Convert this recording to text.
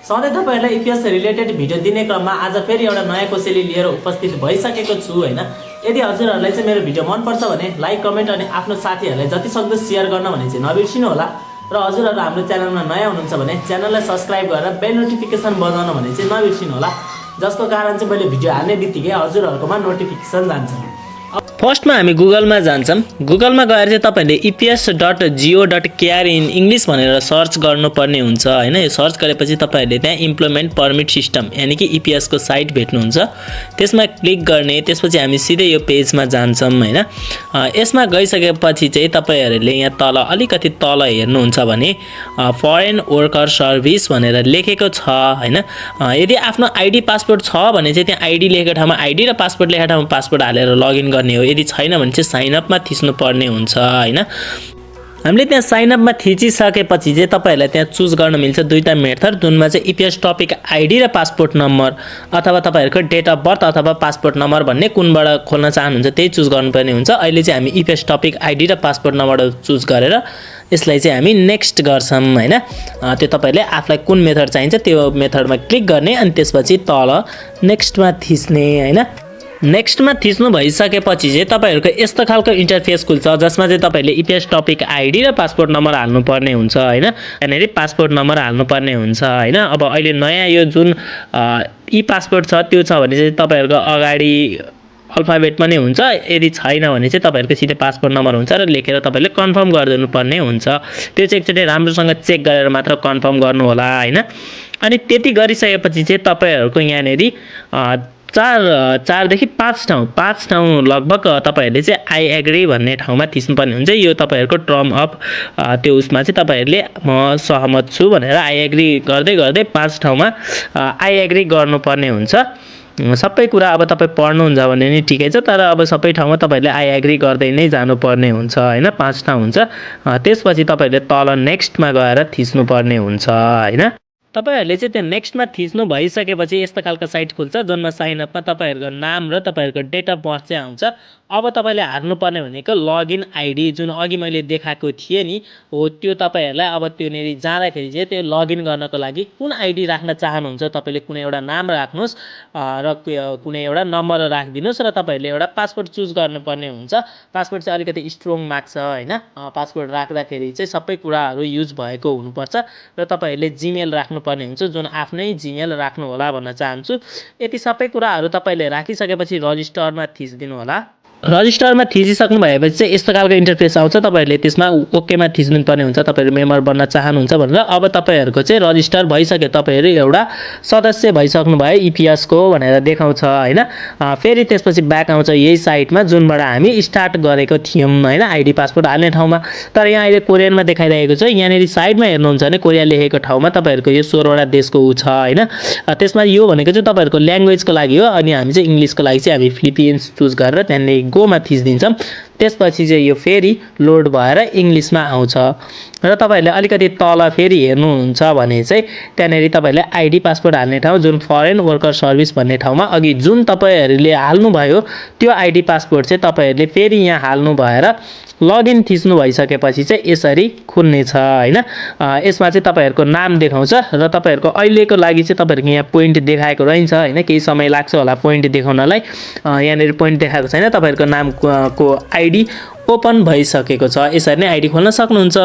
सधैँ तपाईहरुलाई EPS related video दिने क्रममा आज फेरि एउटा नयाँ कोसेली लिएर उपस्थित भइसकेको छु हैन। यदि हजुरहरुलाई चाहिँ मेरो भिडियो मन पर्छ भने लाइक कमेन्ट अनि आफ्नो साथीहरुलाई जति सक्दो शेयर गर्न भने चाहिँ नबिर्सिनु होला र हजुरहरु हाम्रो च्यानलमा नयाँ हुनुहुन्छ भने च्यानललाई सब्स्क्राइब गरेर बेल नोटिफिकेसन बजाउन भने चाहिँ नबिर्सिनु होला, जसको कारण चाहिँ मैले भिडियो हाल्ने बित्तिकै हजुरहरुकोमा नोटिफिकेसन जान्छ। फर्स्टमा हामी गुगलमा जान्छौं। गुगलमा गएर चाहिँ तपाईले eps.go.kr इन इंग्लिश भनेर सर्च गर्नुपर्ने हुन्छ हैन। यो सर्च गरेपछि तपाईहरुले त्यहाँ इम्प्लोयमेन्ट परमिट सिस्टम यानी कि ईपीएस को साइट भेट्नुहुन्छ। त्यसमा क्लिक गर्ने, त्यसपछि हामी सिधै यो पेजमा जान्छौं हैन। यसमा गइसकेपछि चाहिँ तपाईहरुले यहाँ तल अलिकति तल हेर्नुहुन्छ भने फरेन वर्कर सर्भिस भनेर लेखेको छ हैन। यदि आफ्नो आईडी पासपोर्ट छ भने चाहिँ त्यहाँ आईडी लेखेको ठाउँमा आईडी र पासपोर्ट लेखेको ठाउँमा पासपोर्ट हालेर लगइन गर्ने हो। यदि छैन भने चाहिँ साइन अप मा थिच्नु पर्ने हुन्छ हैन। हामीले त्यहाँ साइन अप मा थिचिसकेपछि चाहिँ तपाईहरुलाई त्यहाँ चुज गर्न मिल्छ दुईटा मेथड, जुनमा चाहिँ ईपीएस टपिक आईडी र पासपोर्ट नम्बर अथवा तपाईहरुको डेट अफ बर्थ अथवा पासपोर्ट नम्बर भन्ने कुनबाट खोल्न चाहनुहुन्छ त्यही चुज गर्नुपर्ने हुन्छ। अहिले चाहिँ हामी ईपीएस टपिक आईडी र पासपोर्ट नम्बर चुज गरेर यसलाई चाहिँ हामी नेक्स्ट गर्छौं हैन। त्यो तपाईहरुले आफुलाई कुन मेथड चाहिन्छ त्यो मेथडमा क्लिक गर्ने अनि त्यसपछि तल नेक्स्टमा थिच्ने हैन। नेक्स्टमा थिच्नु भइसकेपछि चाहिँ तपाईहरुको यस्तो खालको इन्टरफेस खुल्छ, जसमा चाहिँ तपाईहरुले ईपीएस टपिक आईडी र पासपोर्ट नम्बर हाल्नु पर्ने हुन्छ हैन। यहाँनेरि पासपोर्ट नम्बर हाल्नु पर्ने हुन्छ हैन। अब अहिले नयाँ यो जुन ई पासपोर्ट छ त्यो छ भने चाहिँ तपाईहरुको अगाडि अल्फाबेटमा नै हुन्छ। यदि छैन भने चाहिँ तपाईहरुको सिधै पासपोर्ट नम्बर हुन्छ र लेखेर तपाईहरुले कन्फर्म गरिदिनु पर्ने हुन्छ। त्यो चाहिँ एकचोटी राम्रोसँग चेक गरेर मात्र कन्फर्म गर्नु होला हैन। अनि त्यति गरिसकेपछि चाहिँ तपाईहरुको यहाँनेरि 4 देखि 5 ठाउँ लगभग तपाईहरुले चाहिँ आई एग्री भन्ने ठाउँमा थिच्नुपर्ने हुन्छ। यो तपाईहरुको टर्म अफ त्यो उसमा चाहिँ तपाईहरुले म सहमत छु भनेर आई एग्री गर्दै गर्दै 5 ठाउँमा आई एग्री गर्नुपर्ने हुन्छ। सबै कुरा अब तपाई पढ्नुहुन्छ भने नि ठिकै छ, तर अब सबै ठाउँमा तपाईहरुले आई एग्री गर्दै नै जानुपर्ने हुन्छ हैन। 5 ठाउँ हुन्छ। त्यसपछि तपाईहरुले तल नेक्स्टमा गएर थिच्नुपर्ने हुन्छ हैन। तपाईहरुले चाहिँ त्यो नेक्स्टमा थिच्नु भइसकेपछि यस्तो खालको साइट खुल्छ, जुनमा साइन अपमा तपाईहरुको नाम र तपाईहरुको डेट अफ बर्थ चाहिँ आउँछ। अब तपाईले हाल्नुपर्ने भनेको लगइन आईडी जुन अघि मैले देखाएको थिए नि हो, त्यो तपाईहरुलाई अब त्योनेरि जाँदाखेरि चाहिँ त्यो लगइन गर्नको लागि कुन आईडी राख्न चाहनुहुन्छ तपाईले कुनै एउटा नाम राख्नुस् र कुनै एउटा नम्बर राखिदिनुस् र तपाईहरुले एउटा पासपोर्ट चुज गर्नुपर्ने हुन्छ। पासपोर्ट चाहिँ अलिकति स्ट्रङ माग्छ हैन। पासपोर्ट राख्दाखेरि चाहिँ सबै कुराहरु युज भएको हुनुपर्छ र तपाईहरुले जीमेल राख्नुपर्ने हुन्छ, जुन आफ्नै जीमेल राख्नु होला भन्न चाहन्छु। यति सबै कुराहरु तपाईले राखिसकेपछि रजिस्टरमा थिच्दिनु होला। रजिस्टरमा थिचिसक्नु भएपछि चाहिँ यस्तो खालको इन्टरफेस आउँछ। तपाईहरुले त्यसमा ओकेमा थिच्नु पर्ने हुन्छ तपाईहरु मेम्बर बन्न चाहनुहुन्छ भनेर। अब तपाईहरुको चाहिँ रजिस्टर भइसक्यो, तपाईहरु एउटा सदस्य भइसक्नु भयो ईपीएस को भनेर देखाउँछ हैन। फेरि त्यसपछि ब्याक आउँछ यही साइटमा जुनबाट हामी स्टार्ट गरेको थियौं हैन, आईडी पासपोर्ट हाल्ने ठाउँमा। तर यहाँ अहिले कोरियनमा देखाइरहेको छ। यहाँनेरि साइडमा हेर्नुहुन्छ भने कोरिया लेखेको ठाउँमा तपाईहरुको यो 16 वटा देशको उ छ हैन। त्यसमा यो भनेको चाहिँ तपाईहरुको ल्याङ्ग्वेजको लागि हो। अनि हामी चाहिँ इंग्लिशको लागि चाहिँ हामी फिलिपिन्स चुज गरेर त्यहाँनेरि गोमा थिच्दिन्छौं। त्यसपछि चाहिँ यो फेरि लोड भएर इंग्लिशमा आउँछ र तपाईहरुले अलिकति तल फेरि हेर्नुहुन्छ भने चाहिँ त्यहाँनेरि तपाईहरुले आईडी पासपोर्ट हाल्ने ठाउँ जुन फरेन वर्कर सर्भिस भन्ने ठाउँमा अघि जुन तपाईहरुले हाल्नु भयो त्यो आईडी पासपोर्ट चाहिँ तपाईहरुले फेरि यहाँ हाल्नु भएर लगइन थिच्नु भइसकेपछि चाहिँ यसरी खुल्ने छ हैन। यसमा चाहिँ तपाईहरुको नाम देखाउँछ र तपाईहरुको अहिलेको लागि चाहिँ तपाईहरुको यहाँ पोइन्ट देखाएको रहन्छ हैन। केही समय लाग्छ होला पोइन्ट देखाउनलाई। यहाँनेरि पोइन्ट देखाएको छैन। तपाईहरुको नामको आईडी ओपन भइसकेको छ। यसरी नै आईडी खोल्न सक्नुहुन्छ।